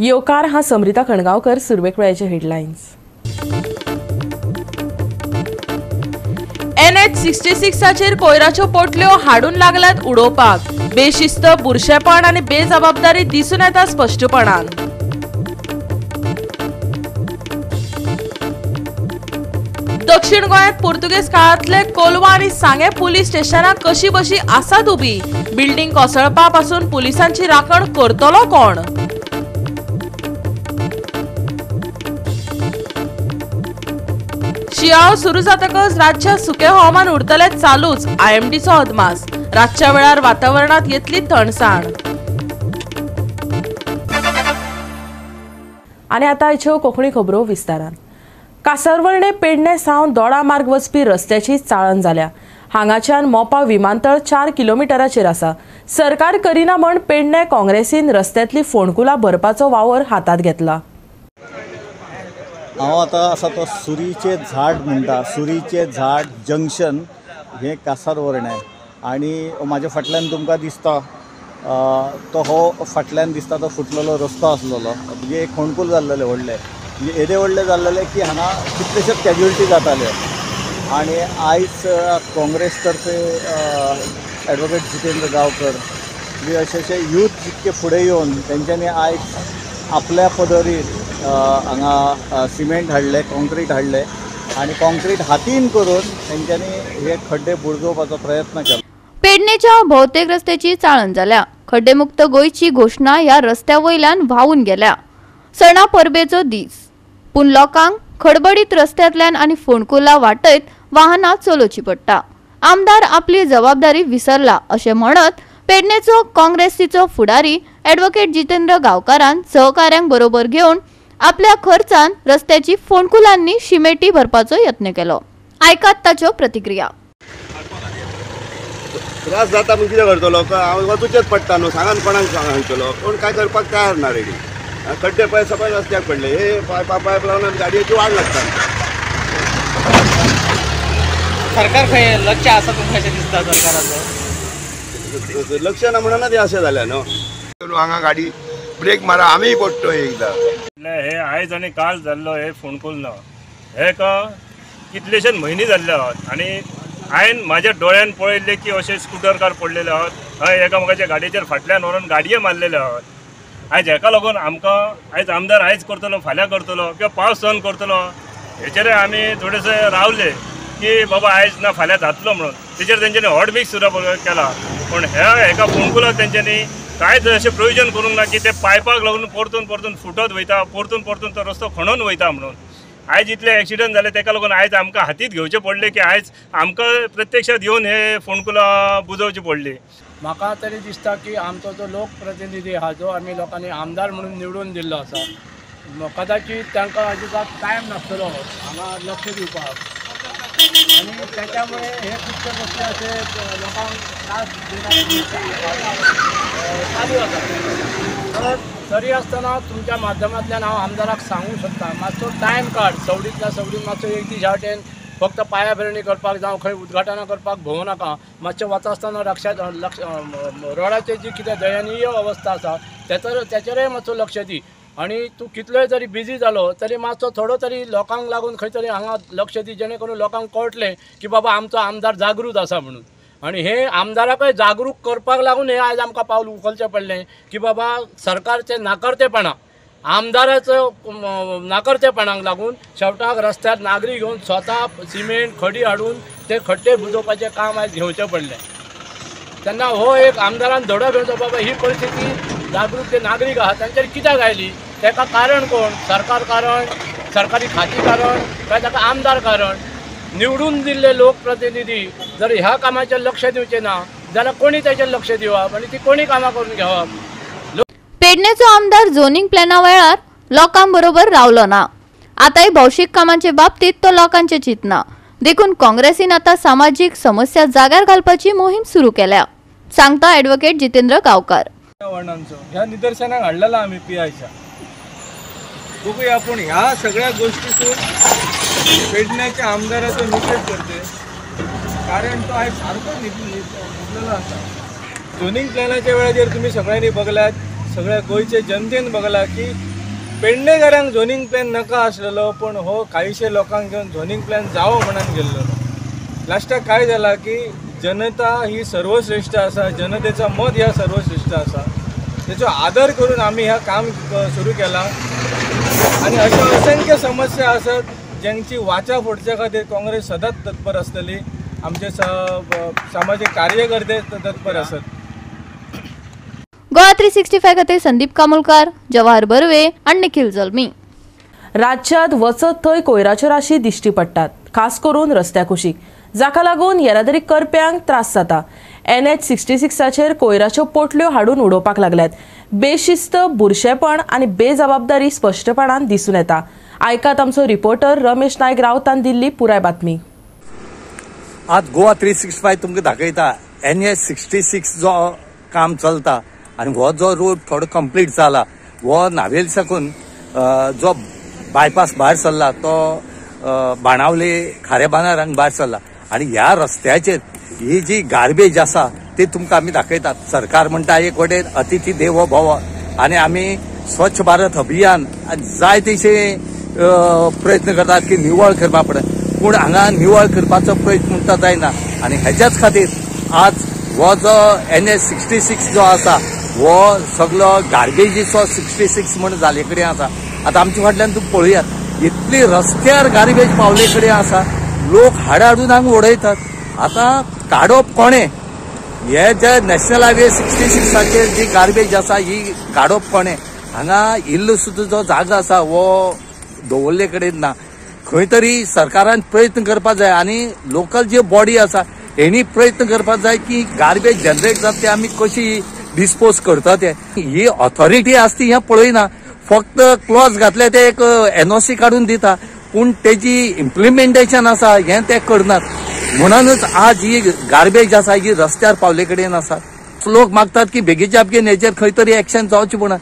येवकार हा समृता खणगांवकर. सुरवेक वेळाचे हेडलायन्स. NH 66 कोयराच्यो पोटल्यो हाडून लागल्यात उडोवपाक. बेशिस्त, बुरशेपण आनी बेजबाबदारी दिसून येता स्पश्टपणान. दक्षिण गोंयांत पुर्तुगेज काळांतले कोलवा आनी सांगें पुलीस स्टेशनां कशी बशी आसात उबी. बिल्डिंग कोसळपा पासून पुलिसांची राखण करतलो कोण? शियाळो सुरू जातकच राज्यात सुकें हवामान उरतलें चालूच, आयएमडीचो अदमास. रातच्या वेळार वातावरणात येतली थंडसाण. आनी आतां आयच्यो कोंकणी खबरो विस्तारान. कासरवर्णे पेडणे सावन दोडा मार्ग वचपी रस्त्याची चाळण जाल्या. हांगाच्यान मोपा विमानतळ 4 किलोमिटराचेर आसा. सरकार करिना म्हण पेडणे काँग्रेसीन रस्त्यांतली फोंडकुलां भरपाचो वावर हातांत घेतला. हांव आतां आसा तो सुरीचें झाड म्हणटा, सुरीचें झाड जंक्शन हें कासारवर्णे आनी म्हाज्या फाटल्यान तुमकां दिसता तो हो फाटल्यान दिसता तो फुटलेलो रस्तो आसलेलो, म्हणजे एक फोंडकूल जाल्लेलें व्हडलें, म्हणजे येदे व्हडलें जाल्लेलें की हांगा कितलेशेच कॅज्युअलिटी जाताले. आनी आयज काँग्रेस तर्फे एडवोकेट जितेंद्र गांवकर बी अशे अशे यूथ जितके फुडें येवन तेंच्यांनी आयज आपल्या पदरीर हांगा सिमेंट हाडलें, कॉन्क्रीट हाडलें आनी कॉन्क्रीट हातीन करून तेंच्यांनी हे खड्डे बुडजोवपाचो प्रयत्न केलो. पेडणेच्या भोवतेक रस्त्याची चाळण जाल्या. खड्डेमुक्त गोंयची घोशणा ह्या रस्त्या वयल्यान व्हांवून गेल्या. सणा परबेचो दीस, पूण लोकांक खडबडीत रस्त्यांतल्यान आनी फोंडकुलां वाटयत वाहनां चलोवची पडटा. आमदार आपली जबाबदारी विसरला अशें म्हणत पेडणेचो काँग्रेसीचो फुडारी ॲडव्होकेट जितेंद्र गांवकारान सहकाऱ्यांक बरोबर घेवन आपल्या खर्चान रस्त्याची फोंडकुलांनी शिमेटी भरपाचो यत्न केलो. आयकात ताच्यो प्रतिक्रिया. त्रास जाता म्हण कितें करतलो, हांव वचूचेच पडटा न्हू, सांगान कोणाक सांगतलो, कोण काय करपाक तयार ना रेडी. खड्डे पळय सगळे रस्त्याक पडले, हे पायपा पायप लावन गाडयेची वाड लागता. सरकार खंय लक्ष आसा तुमकां अशें दिसता? सरकाराचो लक्ष ना म्हणून ते अशें जालें न्हू. हांगा गाडी ब्रेक मारा, आमी पडटो एकदां. हे आयज आनी काल जाल्लो हे फोंडकूल ना, हे का कितलेशेच म्हयने जाल्ले आहात आनी हांवें म्हाज्या दोळ्यान पळयल्ले की अशे स्कुटर कार पडलेले आहात, हय एकामेकाच्या गाडयेचेर फाटल्यान व्हरून गाडये मारलेले आहात. आयज हेका लागून आमकां आयज आमदार आयज करतलो, फाल्यां करतलो किंवा पावस सहन करतलो हेचेर आमी थोडेशे रावले की बाबा आयज ना फाल्यां जातलो म्हणून. तेचेर तेंच्यांनी हॉट मिक्स सुद्दां केला, पूण ह्या हेका फोंडकुलाक तेंच्यांनी कांयच अशें प्रोविजन करूंक ना की ते पायपाक लागून परतून परतून फुटत वयता, परतून परतून तो रस्तो खणून वयता म्हणून. आयज इतले एक्सिडंट जाले तेका लागून आयज आमकां हातीत घेवचें पडलें की आयज आमकां प्रत्यक्षात येवन हे फोंडकुलां बुजोवची पडली. म्हाका तरी दिसता की आमचो जो लोकप्रतिनिधी आहा, जो आमी लोकांनी आमदार म्हणून निवडून दिल्लो आसा, कदाचित तांकां अजिबात टायम नासतलो हांगा लक्ष दिवपाक आनी त्याच्यामुळे हे खुबशे गोश्टी अशे लोकांक त्रास दिवपी चालू आसा. तर तरी आसतना तुमच्या माध्यमांतल्यान हांव आमदाराक सांगूंक शकता, मातसो टायम काड, सवडींतल्या सवडीन मातसो एक दीस ह्या वटेन फक्त पायाभरणी करपाक जावं खंय उद्घाटनां करपाक भोंवू नाका. मातशें वता आसतना लक्ष रोडाचेर जी कितें दयनीय अवस्था आसा तेचेरय मातसो लक्ष दी. आनी तूं कितलोय जरी बिजी जालो तरी मातसो थोडो तरी लोकांक लागून खंय तरी हांगा लक्ष दी, जेणे करून लोकांक कळटलें की बाबा आमचो आमदार जागृत आसा म्हणून. आनी हे आमदाराकय जागरूक करपाक लागून हे आयज आमकां पावल उखलचें पडलें की बाबा सरकारचें नाकर्तेपणां, आमदाराचो नाकर्तेपणाक लागून शेवटाक रस्त्यार नागरीक घेवन स्वता सिमेंट खडी हाडून ते खड्डे बुजोवपाचें काम आयज घेवचें पडलें. तेन्ना हो एक आमदारान धडो घेवचो, बाबा ही परिस्थिती जागरूक जे नागरीक आहा तांचेर कित्याक आयली, ताका कारण कोण? सरकार कारण, सरकारी खाती कारण, काय ताका आमदार कारण? निवडून दिल्ले लोकप्रतिनिधी जर ह्या कामाचेर लक्ष दिवचें ना जाल्यार कोणी ताचेर लक्ष दिवप आनी ती कोणी कामां करून घेवप? पेडणेचो आमदार झोनिंग प्लॅना वेळार लोकां बरोबर रावलो ना. आतांय भौशीक कामांचे बाबतीत तो लोकांचे चिंतना, देखून काँग्रेसीन आतां सामाजीक समस्या जाग्यार घालपाची मोहीम सुरू केल्या, सांगता ॲडव्होकेट जितेंद्र गांवकार. ह्या निदर्शनाक हाडलेला आमी पीआयच्या. बघूया, पूण ह्या सगळ्या गोष्टीसून पेडण्याच्या आमदाराचो निशेध करते, कारण तो आयज सारको न्हिदलेलो आसा. झोनिंग प्लॅनाच्या वेळार जर तुमी सगळ्यांनी बघल्यात, सगळ्या गोंयचे जनतेन बघला की पेडणेकारांक झोनींग प्लॅन नाका आसलेलो, पूण हो काहीशे लोकांक घेवन झोनींग प्लॅन जावो म्हणून गेल्लो. लास्टाक काय जाला की जनता ही सर्वश्रेष्ठ आसा, जनतेचो मत ह्या सर्वश्रेष्ठ आसा, तेचो आदर करून आमी ह्या काम सुरू केलां. आनी अश्यो असंख्य समस्या आसात ज्यांची वाचा फोडच्या खातीर काँग्रेस सदांच तत्पर आसतली, आमचे सामाजीक कार्यकर्ते तत्पर आसत. गोवा 365 खातीर संदीप कामोलकार, जवाहर बर्वे आनी निखिल जल्मी. राज्यात वचत थंय कोयराच्यो राशी दिश्टी पडटात, खास करून रस्त्या कुशीक, जाका लागून येरादारी करप्यांक त्रास जाता. NH 66चेर कोयराच्यो पोटल्यो हाडून उडोवपाक लागल्यात. बेशिस्त, बुरशेपण आनी बेजबाबदारी स्पश्टपणान दिसून येता. आयकात आमचो रिपोर्टर रमेश नायक रावतान दिल्ली पुराय बातमी. आज गोवा 365 तुमकां दाखयता NH 66 जो काम चलता आनी हो जो रोड थोडो कंप्लीट जाला, हो नावेल साकून जो बायपास भायर सरला तो बाणावले खाऱ्या बांदार हांगा भायर सरला आनी ह्या रस्त्याचेर ही जी गार्बेज आसा ती तुमकां आमी दाखयतात. सरकार म्हणटा एक वटेन अतिथी देवो भव आनी आमी स्वच्छ भारत अभियान जाय तशे प्रयत्न करतात की निवळ करपा पडटा, पूण हांगा निवळ करपाचो प्रयत्न म्हणटा जायना. आनी हेच्याच खातीर आज हो जो NH 66 जो आसा हो सगलो गार्बेजीचो 66 म्हण जाले कडेन आसा. आतां आमच्या फाटल्यान तुमी पळयात, इतली रस्त्यार गार्बेज पावले कडेन आसा, लोक हाडाहाडून हांगा उडयतात. आतां काडप कोणें? हे जे नॅशनल हायवे 66चेर जी गार्बेज आसा ही काडप कोणें? हांगा इल्लो सुद्दां जो जागो आसा हो दवरले कडेन ना. खंय तरी सरकारान प्रयत्न करपाक जाय आनी लोकल जे बॉडी आसा हेणी प्रयत्न करपाक जाय की गार्बेज जनरेट जाता ते आमी कशी डिस्पोज करता ते. ही ऑथॉरिटी आसता ती हें पळयना, फक्त क्लॉज घातले ते एक NOC काडून दिता, पूण तेजी इम्प्लिमेंटेशन आसा हें ते करनात. म्हणूनच आज ही गार्बेज आसा ही रस्त्यार पावले कडेन आसा. लोक मागतात की बेगीच्या बेगीन हेचेर खंय तरी एक्शन जावचें म्हणून.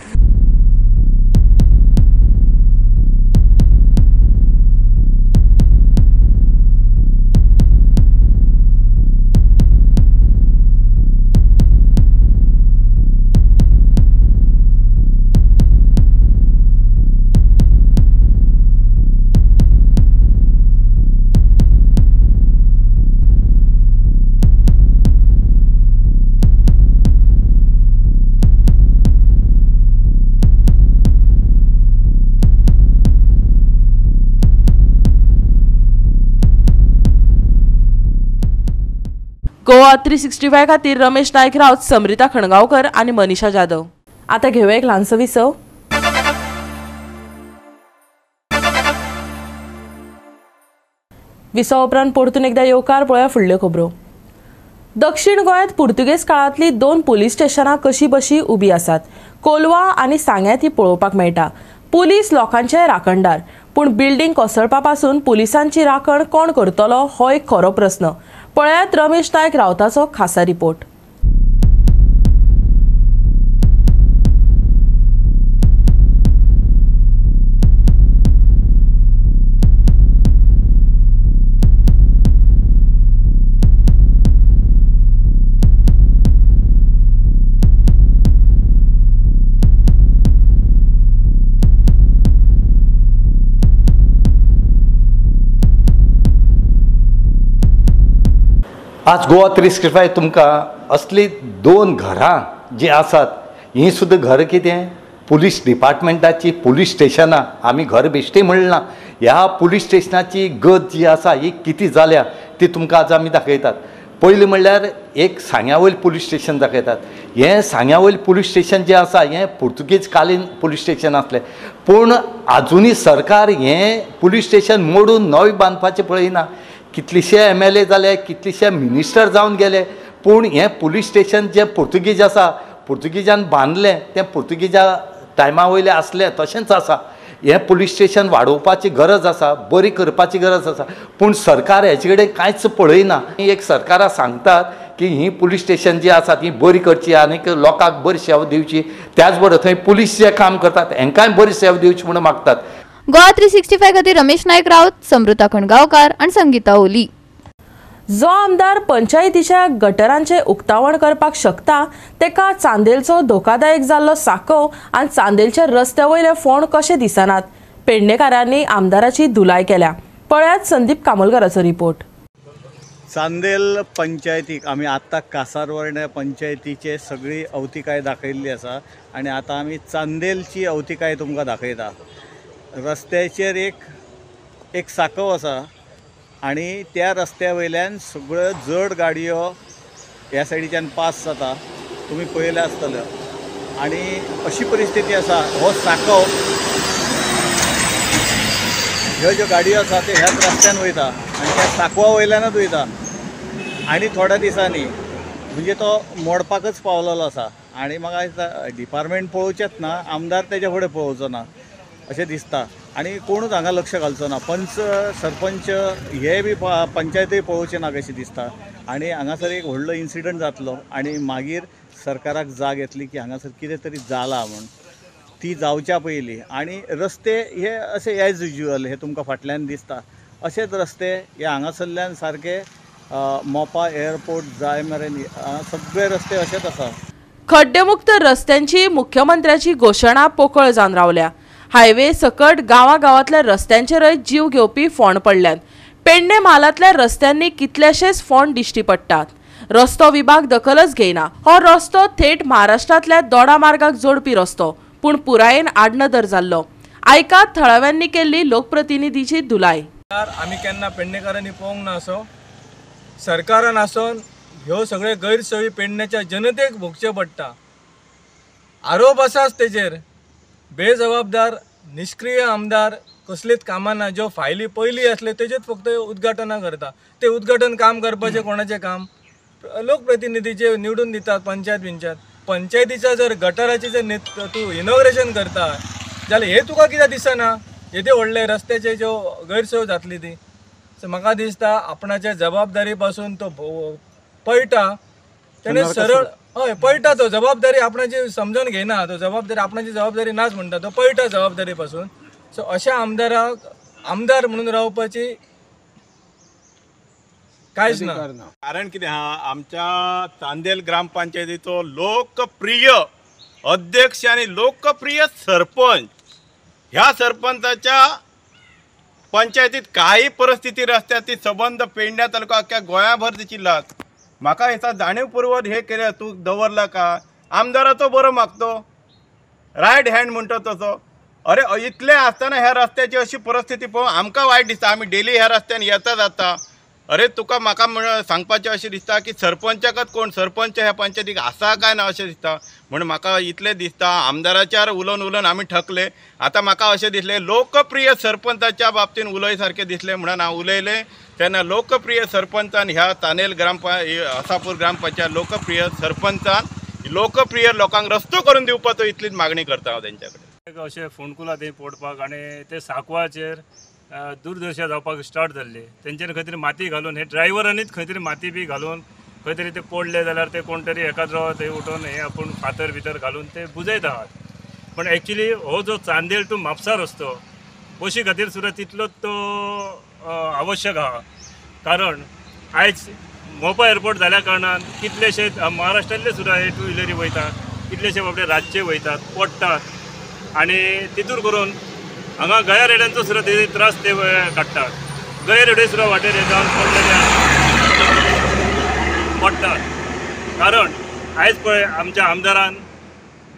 गोवा 365 खातीर रमेश नायक राऊत, समृता खणगांवकर आनी मनीषा जाधव. आता घेऊया एक ल्हानसो विसव. विसव उपरांत परतून एकदा येवकार. पळोवया फुडल्यो खबरो. दक्षिण गोंयांत पुर्तुगेज काळांतली 2 पुलीस स्टेशनां कशी बशी उबी आसात. कोलवा आनी सांग्यांत ही पळोवपाक मेळटा. पुलीस लोकांचे राखणदार, पूण बिल्डींग कोसळपा पासून पुलिसांची राखण कोण करतलो हो एक खरो प्रस्न. पळयात रमेश नायक रावताचो खासा रिपोर्ट. आज गोवा 365 तुमकां असली 2 घरां जी आसात ही सुद्दां घर कितें पुलीस डिपार्टमेंटाची पुलीस स्टेशनां, आमी घर बेश्टी म्हणना, ह्या पुलीस स्टेशनाची गत जी आसा ही कितें जाल्या ती तुमकां आज आमी दाखयतात. पयलीं म्हणल्यार एक सांग्या वयल पुलीस स्टेशन दाखयतात. हें सांग्या वयल पुलीस स्टेशन जें आसा हें पुर्तुगेज कालीन पुलीस स्टेशन आसलें, पूण आजुनूय सरकार हें पुलीस स्टेशन मोडून नवें बांदपाचें पळयना. कितलेशे MLA जाले, कितलेशे मिनिस्टर जावन गेले, पूण हें पुलीस स्टेशन जें पुर्तुगीज आसा, पुर्तुगीजान बांदलें तें पुर्तुगीजा टायमा वयलें आसलें तशेंच आसा. हें पुलीस स्टेशन वाडोवपाची गरज आसा, बरी करपाची गरज आसा, पूण सरकार हेचे कडेन कांयच पळयना. एक सरकारां सांगतात की ही पुलीस स्टेशन जी आसा ती बरी करची आनीक लोकांक बरी सेवा दिवची, त्याच बरोबर थंय पुलीस जे काम करतात हेंकांय बरी सेवा दिवची म्हणून मागतात. गोवा 365 खातीर रमेश नायक राऊत, समृता खणगांवकार आनी संगीता ओली. जो आमदार पंचायतीच्या गटरांचे उक्तावण करपाक शकता तेका चांदेलचो धोकादायक जाल्लो साकोव आनी चांदेलच्या रस्त्या वयले फोंड कशे दिसनात? पेडणेकारांनी आमदाराची धुलाय केल्या. पळयात संदीप कामोलकराचो रिपोर्ट. चांदेल पंचायतीक आमी आत्तां कासारवर्णे पंचायतीचे सगळी अवतिकाय दाखयल्ली आसा आनी आतां आमी चांदेलची अवतिकाय तुमकां दाखयता. रस्त्याचेर एक साकोव आसा आनी त्या रस्त्या वयल्यान सगळ्यो जड गाडयो ह्या सायडीच्यान पास जाता, तुमी पळयलें आसतलें. आनी अशी परिस्थिती आसा, हो साकोव ह्यो ज्यो गाडयो आसा त्यो ह्याच रस्त्यान वयता आनी त्या साकवा वयल्यानच वयता आनी थोड्या दिसांनी म्हणजे तो मोडपाकच पावलेलो आसा. आनी म्हाका दिसता डिपार्टमेंट पळोवचेंच ना, आमदार तेज्या फुडें पळोवचो ना अशें दिसता आनी कोणूच हांगा लक्ष घालचो ना. पंच सरपंच हे बी पंचायतूय पळोवचे ना कशें दिसता. आनी हांगासर एक व्हडलो इन्सिडंट जातलो आनी मागीर सरकाराक जाग येतली की हांगासर कितें तरी जालां म्हूण, ती जावच्या पयलीं. आनी रस्ते हे अशे एज युज्युअल हे तुमकां फाटल्यान दिसता अशेच रस्ते हे हांगासरल्यान सारके मोपा एअरपोर्ट जाय मेरेन सगळे रस्ते अशेच आसा. खड्डेमुक्त रस्त्यांची मुख्यमंत्र्याची घोशणा पोकळ जावन रावल्या. हायवे सकट गांवागांवांतल्या रस्त्यांचेरय जीव घेवपी फोंड पडल्यात. पेडणे म्हालांतल्या रस्त्यांनी कितलेशेच फोंड दिश्टी पडटात. रस्तो विभाग दखलच घेयना. हो रस्तो थेट महाराष्ट्रांतल्या दोडा मार्गाक जोडपी रस्तो, पूण पुरायेन आडनदर जाल्लो. आयकात थळाव्यांनी केल्ली लोकप्रतिनिधीची धुलाय. आमी केन्ना पेडणेकारांनी पळोवंक ना असो सरकारान आसून ह्यो सगळे गैरसोयी पेडण्याच्या जनतेक भोगचे पडटा. आरोप आसाच तेजेर, बेजबाबदार निष्क्रिय आमदार, कसलीच कामां ना, ज्यो फायली पयली आसल्यो तेजेच फक्त उद्घाटनां करता. ते उद्घाटन काम करपाचें कोणाचें काम? लोकप्रतिनिधी जे निवडून दितात पंचायत बिंचायत. पंचायतीच्या जर गटाराचें जर तूं इनॉग्रेशन करता जाल्यार हें तुका कित्याक दिसना? येदे व्हडले रस्त्याचे ज्यो गैरसोय जातली ती. सो म्हाका दिसता आपणाच्या जबाबदारी पासून तो पळटा, तेणे सरळ हय पळटा, तो जबाबदारी आपणाची समजून घेयना, तो जबाबदारी आपणाची जबाबदारी नाच म्हणटा, तो पळटा जबाबदारी पासून. सो अशा आमदाराक आमदार म्हणून रावपाची कांयच ना. कारण कितें आहा, आमच्या चांदेल ग्रामपंचायतीचो लोकप्रिय अध्यक्ष आनी लोकप्रिय सरपंच, ह्या सरपंचाच्या पंचायतीत काही परिस्थिती रस्त्यार ती सबंद पेडण्या तालुका अख्ख्या गोंयाभर तिची लात. म्हाका दिसता जाणीवपूर्वक हे केलें तूं दवरला का आमदाराचो बरो मागतो रायट हँड म्हणटा तसो. अरे इतलें आसतना ह्या रस्त्याची अशी परिस्थिती पळोवन आमकां वायट दिसता. आमी डेली ह्या रस्त्यान येता जाता. अरे तुका म्हाका म्हण सांगपाचें अशें दिसता की सरपंचाकच कोण सरपंच ह्या पंचायतीक आसा काय ना अशें दिसता. म्हण म्हाका इतलें दिसता आमदाराच्यार उलोवन उलोवन आमी ठकले. आतां म्हाका अशें दिसलें लोकप्रिय सरपंचाच्या बाबतीन उलय सारकें दिसलें म्हणून हांव उलयलें. तेन्ना लोकप्रिय सरपंचान ह्या तानेल हसापूर ग्रामपंचायत लोकप्रिय सरपंचान लोकप्रिय लोकांक रस्तो करून दिवपाचो इतलीच मागणी करता हांव तेंच्या कडेन. अशें फोंडकुलां थंय पडपाक आनी ते साकवाचेर दुर्दशा जावपाक स्टार्ट जाल्ली. तेंचेर खंय तरी माती घालून हे ड्रायव्हरांनीच खंय तरी माती बी घालून खंय तरी ते पडले जाल्यार ते कोण तरी एकाद्रो थंय उठोवन हे आपूण फातर भितर घालून ते बुजयत आहात. पण एक्चुली हो जो चांदेल टू म्हापसा रस्तो बशी खातीर सुद्दां तितलोच तो आवश्यक आहा. कारण आयज मोपा एअरपोर्ट जाल्या कारणान कितलेशे महाराष्ट्रांतले सुद्दां हे टू व्हिलरी वयतात, कितलेशे बाबडे रातचे वयतात, पडटात आनी तितूर करून हांगा गया रेड्यांचो सुद्दां ते त्रास ते काडटात. गया रेडे सुद्दां वाटेर जावन पडलेले पडटात. कारण आयज पळय आमच्या आमदारान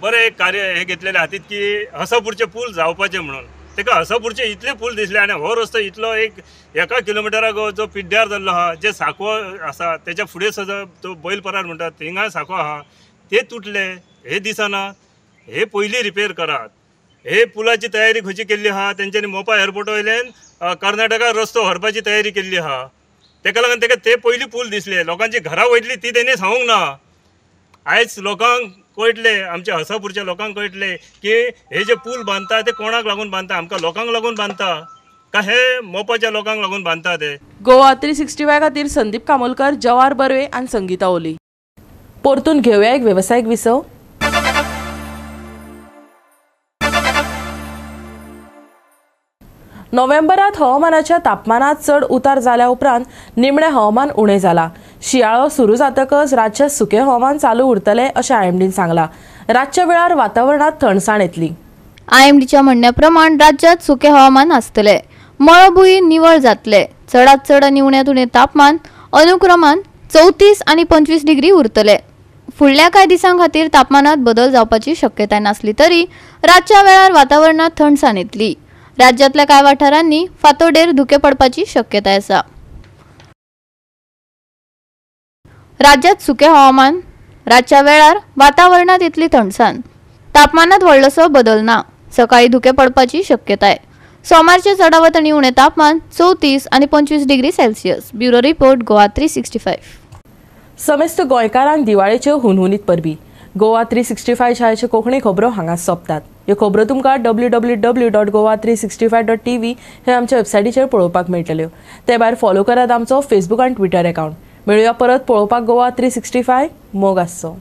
बरें एक कार्य हे घेतलेलें हातीत की हसापूरचे पूल जावपाचे म्हणून. ताका हसापूरचे इतले पूल दिसले आनी हो रस्तो इतलो एक एका किलोमिटराक जो पिड्ड्यार जाल्लो आहा, जे साकव आसा तेच्या फुडें सुद्दां तो बैल परार म्हणटात थिंगा साको आहा ते तुटले हे दिसना. हे पयलीं रिपेर करात. हे पुलाची तयारी खंयची केल्ली आहा तेंच्यांनी मोपा एअरपोर्टा वयल्यान कर्नाटका रस्तो व्हरपाची तयारी केल्ली आहा. तेका लागून तेका ते पयलीं पूल दिसले. लोकांची घरां वयतली ती तेणी सांगूंक ना. आयज लोकांक कळटलें, आमच्या हसापूरच्या लोकांक कळटलें की हे जे पूल बांदता ते कोणाक लागून बांदता, आमकां लोकांक लागून बांदता का हे मोपाच्या लोकांक लागून बांदता ते. गोवा 365 खातीर संदीप कामोलकर, जवाहर बर्वे आनी संगीता ओली. परतून घेवया एक वेवसायीक विसव. नोव्हेंबरात हवामानाच्या तापमानात चड उतार जाल्या उपरांत निमणें हवामान उणें जाला. शियाळो सुरू जातकच राज्यात सुकें हवामान चालू उरतलें अशें आयएमडीन सांगलां. रातच्या वेळार वातावरणात थंडसाण येतली. आयएमडीच्या म्हणण्या प्रमाण राज्यात सुकें हवामान आसतलें. मळबूय निवळ जातले. चडात चड आनी उण्यांत उणें तापमान अनुक्रमान 34 आनी 25 डिग्री उरतले. फुडल्या कांय दिसां खातीर तापमानात बदल जावपाची शक्यताय नासली तरी रातच्या वेळार वातावरणात थंडसाण येतली. राज्यातल्या कांय वाठारांनी फांतोडेर धुकें पडपाची शक्यताय आसा. राज्यात सुकें हवामान, रातच्या वेळार वातावरणात येतली थंडसाण. तापमानात व्हडलोसो बदल ना. सकाळी धुकें पडपाची शक्यताय. सोमारचें चडावत आनी उणें तापमान 34 आनी 25 degree Celsius. Bureau report, Goa 365. समेस्त गोंयकारांक दिवाळेच्यो हुनहुनीत परबी. गोवा 365 शाळेच्यो कोंकणी खबरो हांगा सोंपतात. ह्यो खबरो तुमकां www.goa365.tv हे आमच्या वेबसायटीचेर पळोवपाक मेळटल्यो. ते भायर फॉलो करात आमचो फेसबूक आनी ट्विटर अकाउंट. मेळुया परत पळोवपाक गोवा 365. मोग आसचो.